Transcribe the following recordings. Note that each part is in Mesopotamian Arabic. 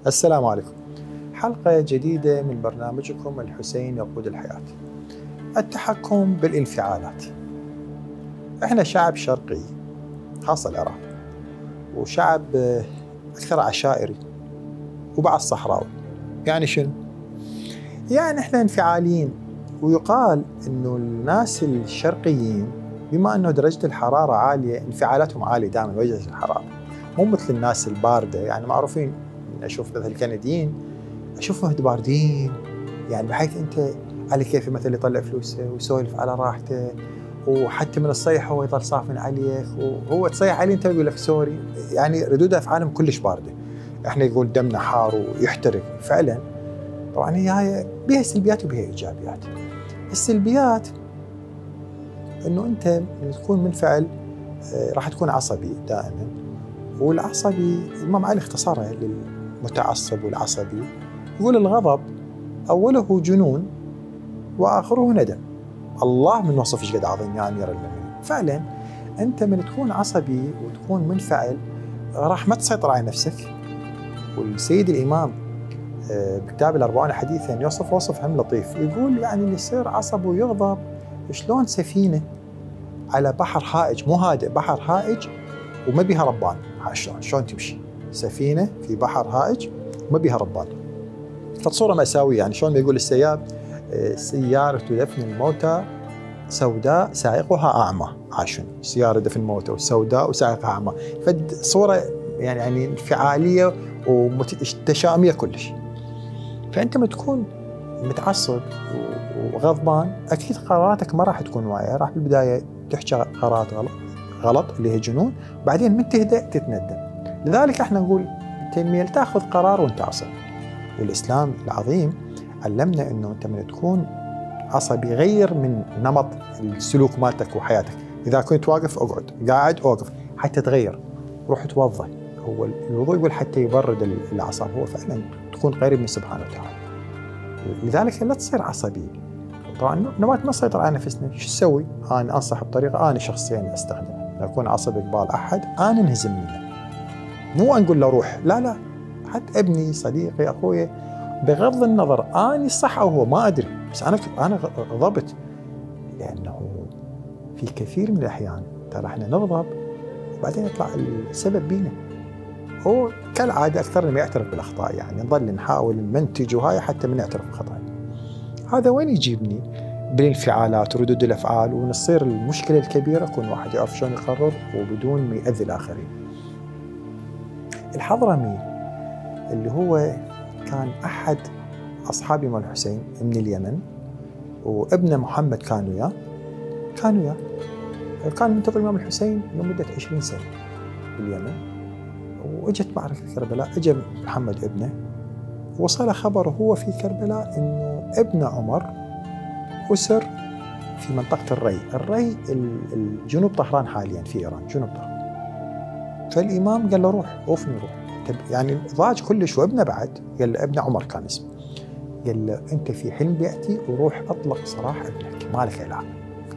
السلام عليكم. حلقة جديدة من برنامجكم الحسين يقود الحياة. التحكم بالانفعالات. احنا شعب شرقي خاصة العراق، وشعب أكثر عشائري وبعض صحراوي. يعني شنو؟ يعني احنا انفعاليين، ويقال انه الناس الشرقيين بما انه درجة الحرارة عالية انفعالاتهم عالية دائما وجه الحرارة، مو مثل الناس الباردة. يعني معروفين، اشوف مثل الكنديين اشوفهم باردين، يعني بحيث انت على كيف مثلا يطلع فلوسه ويسولف على راحته، وحتى من الصيح هو يظل صافن عليك، وهو تصيح عليه انت يقول لك سوري. يعني ردود افعالهم كلش بارده. احنا يقول دمنا حار ويحترق فعلا. طبعا هي بها سلبيات وبها ايجابيات. السلبيات انه انت تكون منفعل، راح تكون عصبي دائما. والعصبي الامام علي اختصرها للمتعصب والعصبي، يقول الغضب اوله جنون واخره ندم. الله من وصف ايش قد عظيم يا امير المؤمنين. فعلا انت من تكون عصبي وتكون منفعل راح ما تسيطر على نفسك. والسيد الامام بكتاب الأربعون حديثا يوصف وصف هم لطيف، يقول يعني اللي يصير عصب ويغضب شلون سفينه على بحر هائج، مو هادئ، بحر هائج وما بيها ربان. شلون تمشي سفينه في بحر هائج وما بيها ربان؟ فصوره مأساويه. يعني شلون ما يقول السياب سيارة دفن الموتى سوداء سائقها أعمى. عاشن سيارة دفن الموتى وسوداء وسائقها أعمى. فصورة يعني انفعالية وتشاؤمية كلش. فأنت ما تكون متعصب وغضبان أكيد قراراتك ما راح تكون واعية، راح بالبداية تحكي قرارات غلط اللي هي جنون، بعدين من تهدأ تتندم. لذلك احنا نقول تنمية تاخذ قرار وانت عصبي. والإسلام العظيم علمنا انه انت من تكون عصبي غير من نمط السلوك مالتك وحياتك. اذا كنت واقف اقعد، قاعد اوقف، حتى تغير، روح توضى. هو الوضوء يقول حتى يبرد الاعصاب، هو فعلا تكون قريب من سبحانه وتعالى. لذلك لا تصير عصبي. طبعا نبات ما نسيطر على نفسنا، شو تسوي؟ انا انصح بطريقه انا شخصيا استخدمها. لو اكون عصبي قبال احد انا انهزم منه، مو نقول له روح، لا، حتى ابني صديقي اخوي، بغض النظر أنا صح أو هو ما أدري، بس أنا غضبت. لأنه في كثير من الأحيان ترى احنا نغضب وبعدين يطلع السبب بينا. هو كالعادة أكثرنا ما يعترف بالأخطاء، يعني نظل نحاول نمنتج وهاي حتى من نعترف بخطأنا. هذا وين يجيبني؟ بالانفعالات وردود الأفعال، ونصير المشكلة الكبيرة يكون واحد يعرف شلون يقرر وبدون ما يأذي الآخرين. الحضرمي اللي هو كان أحد أصحاب الإمام الحسين من اليمن، وابنه محمد كان وياه كان منتظر الإمام الحسين لمدة 20 سنة باليمن. وإجت معركة كربلاء، إجا محمد ابنه، وصل خبر هو في كربلاء إنه ابن عمر أسر في منطقة الري الجنوب طهران حاليا في إيران، جنوب طهران. فالإمام قال له روح وفني روح. يعني ضاج كلش، وابنه بعد قال له ابن عمر كان اسمه، قال له انت في حلم بيئتي وروح اطلق سراح ابنك ما لك علاقه.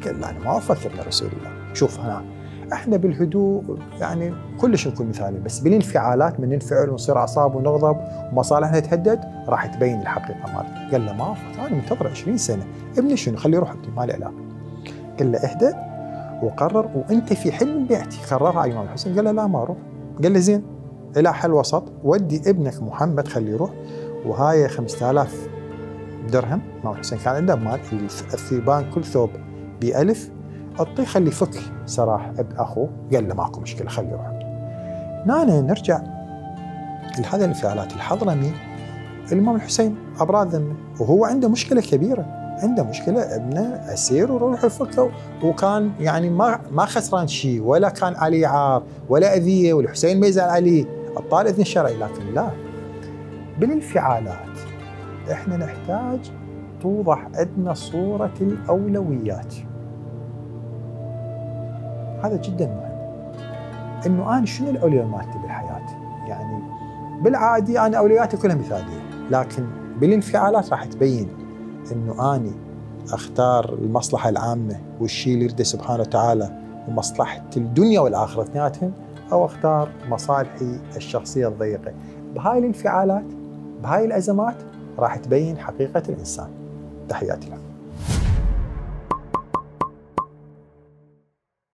قال له انا ما افكر لرسول الله. شوف هنا احنا بالهدوء يعني كلش نكون مثالي، بس بالانفعالات من ننفعل ونصير اعصاب ونغضب ومصالحنا تهدد راح تبين الحقيقه مالتي. قال له ما افكر، انا منتظر 20 سنه، ابني شنو خليه يروح ابني ما له علاقه. قال له اهدأ وقرر، وانت في حلم بيئتي قررها على الامام الحسين. قال له لا ما اروح. قال له زين الى حل وسط، ودي ابنك محمد خليه يروح، وهاي 5000 درهم. الإمام الحسين كان عنده مال، الثيبان كل ثوب ب1000، اعطيه خليه يفك سراح اخوه. قال له ماكو مشكله خليه يروح. هنا نرجع لهذه الانفعالات. الحضرمي الإمام الحسين ابراد ذمه، وهو عنده مشكله كبيره، عنده مشكله ابنه اسير وروح يفكه، وكان يعني ما خسران شيء، ولا كان عليه عار ولا اذيه، والحسين ما يزعل عليه، الطال اذن الشرعي. لكن لا، بالانفعالات احنا نحتاج توضح عندنا صورة الأولويات. هذا جدا مهم، انه انا شنو الأولويات مالتي بالحياة. يعني بالعادي انا أولوياتي كلها مثالية، لكن بالانفعالات راح تبين انه اني اختار المصلحة العامة والشيء اللي يريده سبحانه وتعالى ومصلحة الدنيا والآخرة اثنيناتهم، او اختار مصالحي الشخصية الضيقة. بهاي الانفعالات، بهاي الأزمات راح تبين حقيقة الإنسان. تحياتي لك.